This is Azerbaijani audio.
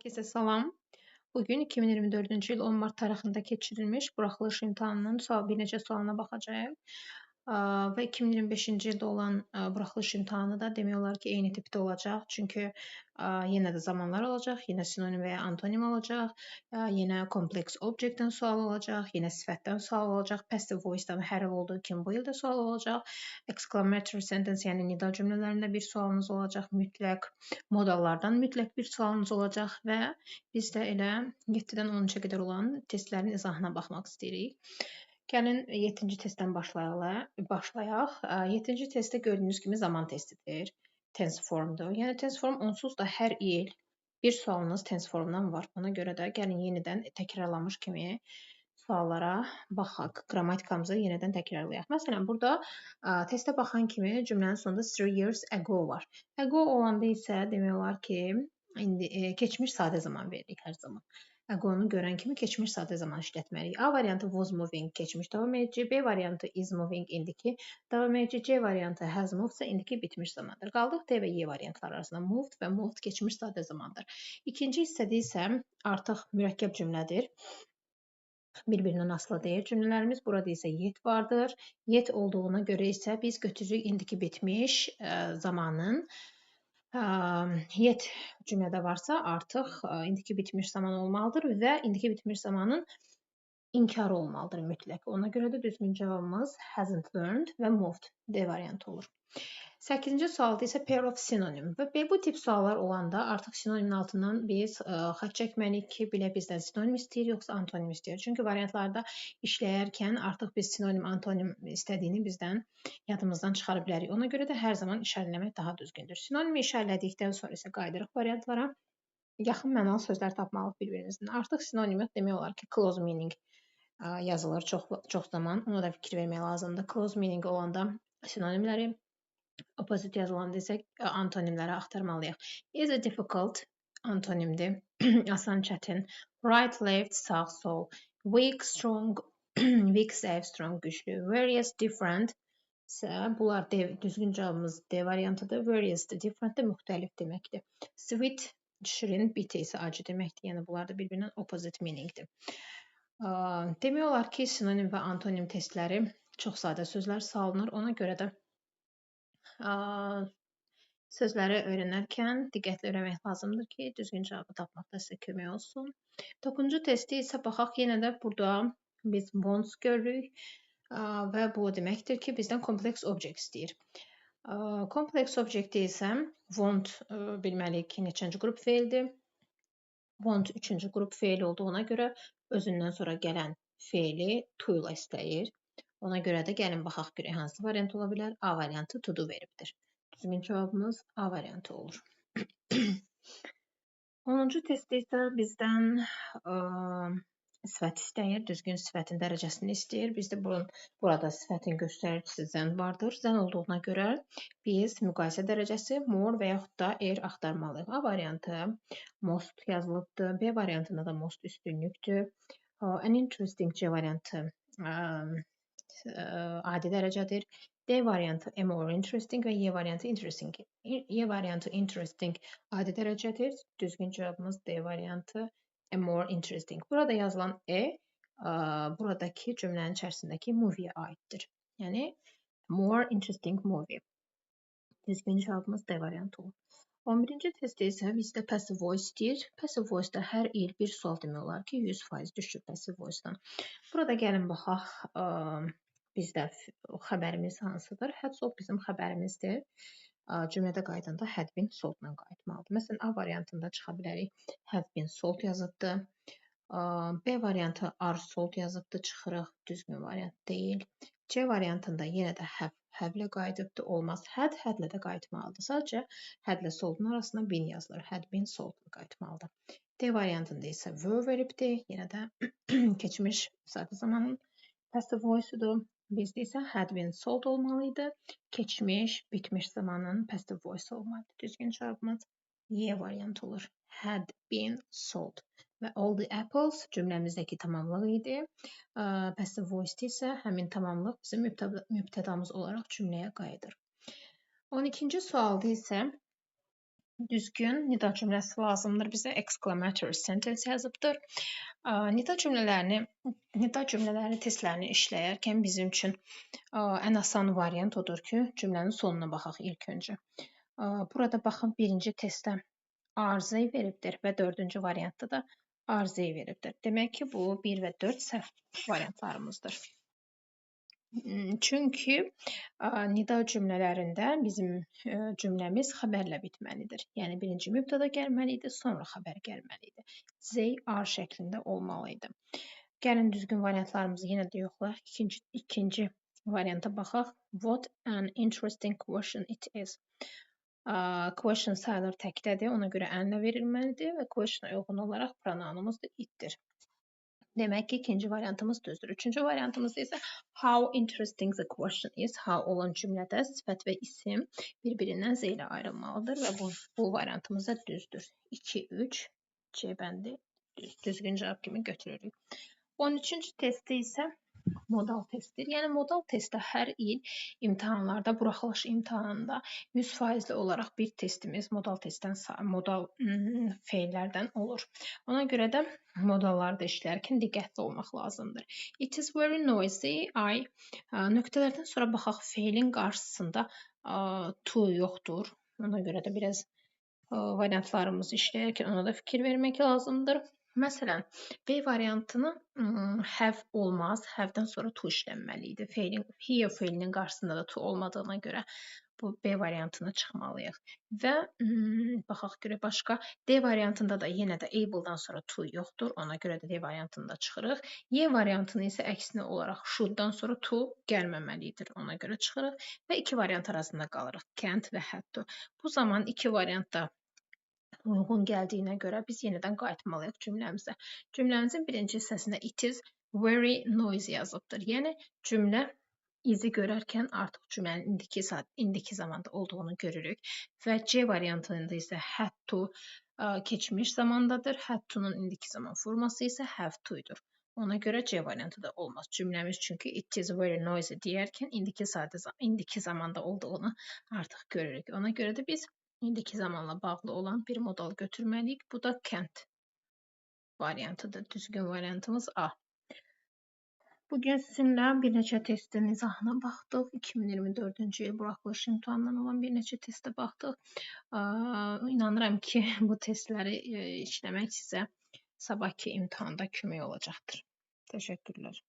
Herkese salam. Bugün 2024-cü il 10 mart tarixində keçirilmiş buraxılış imtahanının bir neçə sualına baxacağıq. Və 2025-ci ildə olan buraxılış imtahanı da demək olar ki, eyni tipdə olacaq. Çünki yenə də zamanlar olacaq, yenə sinonim və ya antonim olacaq, yenə kompleks objektdən sual olacaq, yenə sifətdən sual olacaq, passive voice-dan hər il olduğu kimi bu il də sual olacaq. Exclamatory sentence, yəni nida cümlələrində bir sualınız olacaq, mütləq modallardan mütləq bir sualınız olacaq və biz də elə 7-dən 13-ə qədər olan testlərin izahına baxmaq istəyirik. Gəlin 7-ci testdən başlayaq. 7-ci testdə gördüyünüz kimi zaman testidir. Tense formdur. Yəni tense form onsuz da hər il bir sualınız tense formdan var. Ona görə də gəlin yenidən təkrarlamış kimi suallara baxaq. Qrammatikamızı yenidən təkrarlayaq. Məsələn, burada testə baxan kimi cümlənin sonunda 3 years ago var. Ago olanda isə demək olar ki, indi keçmiş sadə zaman veririk hər zaman. Ago-nu görən kimi keçmiş sadə zaman işlətməliyik. A variantı was moving, keçmiş davam edici, B variantı is moving, indiki davam edici, C variantı has moved isə indiki bitmiş zamandır. Qaldıq D və Y variantları arasında. Moved və moved keçmiş sadə zamandır. İkinci hissədə isə artıq mürəkkəb cümlədir. Bir-birindən asılı deyil cümlələrimiz. Burada isə yet vardır. Yet olduğuna görə isə biz götürürük indiki bitmiş zamanın. Yet cümlədə varsa, artıq indiki bitmiş zaman olmalıdır və indiki bitmiş zamanın inkarı olmalıdır mütləq. Ona görə də düzgün cavabımız hasn't learned və moved, D variantı olur. 8-ci sualda isə pair of synonym və bu tip suallar olanda artıq sinonimin altından biz xətt çəkməliyik ki, bilə bizdən sinonim istəyir, yoxsa antonim istəyir. Çünki variantlarda işləyərkən artıq biz sinonim, antonim istədiyini bizdən yadımızdan çıxara bilərik. Ona görə də hər zaman işarələmək daha düzgündür. Sinonimi işarələdikdən sonra isə qayıdırıq variantlara. Yaxın mənalı sözlər tapmalıyıq bir-birimizdən. Artıq sinonimi demək olar ki, close meaning yazılır çox çox zaman. Ona da fikir vermək lazımdır. Close meaning olanda sinonimləri, opposite yazılanda isə antonimləri axtarmalıyıq. Easy, difficult antonimdir. Asan, çətin. Right, left, sağ, sol. Weak, strong, weak, zəif, strong, güclü. Various, different isə bunlar D, düzgün cavabımız D variantıdır. Various də, different də müxtəlif deməkdir. Sweet, şirin, bitter isə acı deməkdir. Yəni bunlar da bir-birindən opposite meaningdir. Demək olar ki, sinonim və antonim testləri çox sadə sözlər salınır. Ona görə də sözləri öyrənərkən diqqətli öyrənmək lazımdır ki, düzgün cavabı tapmaqda sizə kömək olsun. 9-cu testdə isə baxaq, yenə də burada biz wants görürük və bu o deməkdir ki, bizdən complex object istəyir. Complex object isə want, bilməliyik ki, neçənci qrup feildir. Want üçüncü qrup feil olduğuna görə özündən sonra gələn feili to ilə istəyir. Ona görə də gəlin baxaq görək hansı variant ola bilər. A variantı to do veribdir. Düzgün cavabımız A variantı olur. 10-cu testdə isə bizdən sifət istəyir, düzgün sifətin dərəcəsini istəyir. Bizdə burada sifətin göstəricisi than vardır. Than olduğuna görə biz müqayisə dərəcəsi more və yaxud da er axtarmalıyıq. A variantı most yazılıbdır. B variantında da most üstünlükdür. An interesting, C variantı adi dərəcədir. D variantı a more interesting və Y variantı interesting. Y variantı interesting adi dərəcədir. Düzgün cavabımız D variantı a more interesting. Burada yazılan a buradakı cümlənin içərisindəki movie-yə aiddir. Yəni more interesting movie. Düzgün cavabımız D variantı olur. 11-ci testdə isə bizdə passive voice istəyir. Passive voice-da hər il bir sual demək olar ki, 100% düşür passive voice-dan. Burada gəlin baxaq, bizdə xəbərimiz hansıdır? Had sold bizim xəbərimizdir. Cümlədə qayıdanda had been sold-la qayıtmalıdır. Məsələn, A variantında çıxa bilərik. Have been sold yazıbdır. B variantı are sold yazıbdır, çıxırıq. Düzgün variant deyil. C variantında yenə də have ilə qayıdıbdır. Olmaz. Had, had-lə də qayıtmalıdır. Sadəcə had-lə sold-un arasına been yazılır. Had been sold qayıtmalıdır. D variantında isə were veribdir. Yenə də keçmiş sadə zamanın passive voice-udur. Bizdə isə had been sold olmalıydı. Keçmiş, bitmiş zamanın passive voice olmalıdır. Düzgün cavabımız Y variantı olur. Had been sold. Və all the apples cümləmizdəki tamamlıq idi. Passive voice isə həmin tamamlıq bizim mübtədamız olaraq cümləyə qayıdır. 12-ci sualda isə Düzgün nida cümləsi lazımdır bizə. Exclamatory sentence yazıbdır. Nida cümlələri testlərini işləyərkən bizim üçün ən asan variant odur ki, cümlənin sonuna baxaq ilk öncə. Burada baxın, birinci testdə arıza veribdir və dördüncü variantda da arıza veribdir. Demək ki, bu 1 və 4 səhv variantlarımızdır. Çünki nida cümlələrində bizim cümləmiz xəbərlə bitməlidir. Yəni, birinci mübtəda gəlməli idi, sonra xəbər gəlməli idi. They are şəklində olmalı idi. Gəlin düzgün variantlarımızı yenə də yoxlayaq. İkinci varianta baxaq. What an interesting question it is. Question sayılır təkdədir, ona görə ənlə verilməlidir və questiona uyğun olaraq pronounumuz da itdir. Demək ki, ikinci variantımız düzdür. Üçüncü variantımızda isə how interesting the question is. How olan cümlədə sifət və isim bir-birindən z ilə ayrılmalıdır və bu variantımız da düzdür. 2, 3, C bəndi düzgün cavab kimi götürürük. 13-cü testdə isə modal testdir. Yəni, modal testdə hər il imtahanlarda, buraxılış imtahanında 100%li olaraq bir testimiz modal testdən, modal feillərdən olur. Ona görə də modallarda işlərkən diqqətli olmaq lazımdır. It is very noisy. I nöqtələrdən sonra baxaq, feilin qarşısında to yoxdur. Ona görə də biraz variantlarımızı işləyərkən ona da fikir vermək lazımdır. Məsələn, B variantını have olmaz. Have-dən sonra to işlənməli idi. Here feilinin qarşısında da to olmadığına görə bu B variantına çıxmalıyıq. Və baxaq görək başqa. D variantında da yenə də able-dan sonra to yoxdur. Ona görə də D variantında çıxırıq. Y variantını isə əksinə olaraq should-dan sonra to gəlməməlidir. Ona görə çıxırıq və iki variant arasında qalırıq. Can't və had to. Bu zaman iki variant da uyğun gəldiyinə görə biz yenidən qayıtmalıyıq cümləmizə. Cümləmizin birinci hissəsində it is very noisy yazıbdır. Yəni, cümlə izi görərkən artıq cümlənin indiki zamanda olduğunu görürük. Və C variantında isə had to keçmiş zamandadır. Had to-nun indiki zaman forması isə have to-dur. Ona görə C variantı da olmaz. Cümləmiz çünki it is very noisy deyərkən indiki zamanda olduğunu artıq görürük. Ona görə də biz indiki zamanla bağlı olan bir modal götürməliyik. Bu da can't variantıdır. Düzgün variantımız A. Bugün sizinlə bir neçə testin izahına baxdıq. 2024-cü il buraxılış imtahanından olan bir neçə testə baxdıq. İnanıram ki, bu testləri işləmək sizə sabahki imtahanda kömək olacaqdır. Təşəkkürlər.